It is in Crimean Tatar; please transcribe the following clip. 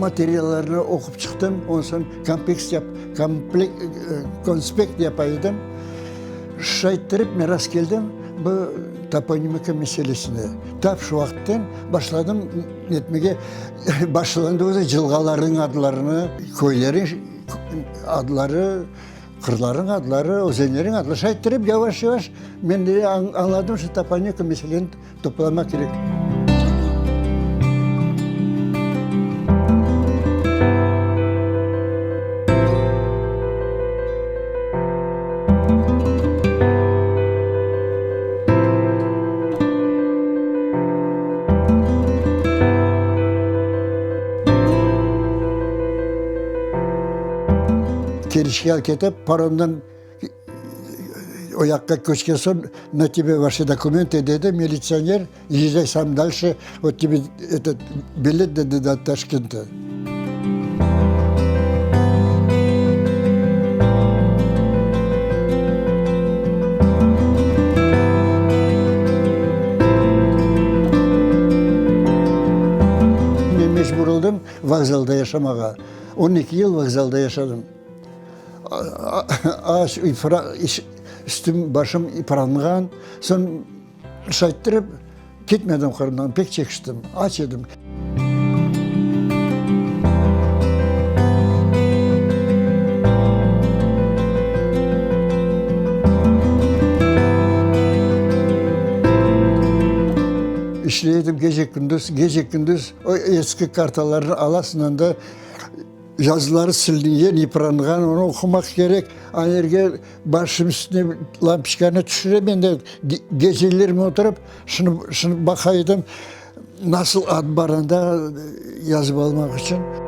Materiallarnı oqup çıqtım, ondan soñ kompeks yap, komplek, konspekt yapa edim. Şayttırıp men rastkeldim bu toponimika meselesine. Tap şu vaqıttan başladım netmege, başlandı özü cılğalarnıñ adlarını, köylerniñ adları, qırlarnıñ adları, özenlerniñ adları. Şayttırıp yavaş-yavaş men de añladım şu toponimika meseleni Toplamaq kerek. Keriçke ketip, paromdan O yaqqa köçken soñ, na tebe vaşi dokumenty, dedi militsioner, ezzjay sam dalşe, vot tebe etot bilet, dedi, do Taşkenta. Men mecbur oldım vokzalda yaşamağa. 12 yıl vokzalda yaşadım. Aç, üstüm, başım ipranğan. Soñ şayttırıp ketmedim Qırımdan, pek çekiştim, aç edim. İşley edim gece-kündüz, gece-kündüz o eski kartalarnı alasıñ anda. Yazıları silingen, yıpranğan, onı oqumaq kerek. A yerge başım üstüne lampoçkanı tüşüre, men de gecelermi oturıp şunı, şunı baqa edim, nasıl ad bar anda yazıp almaq içün.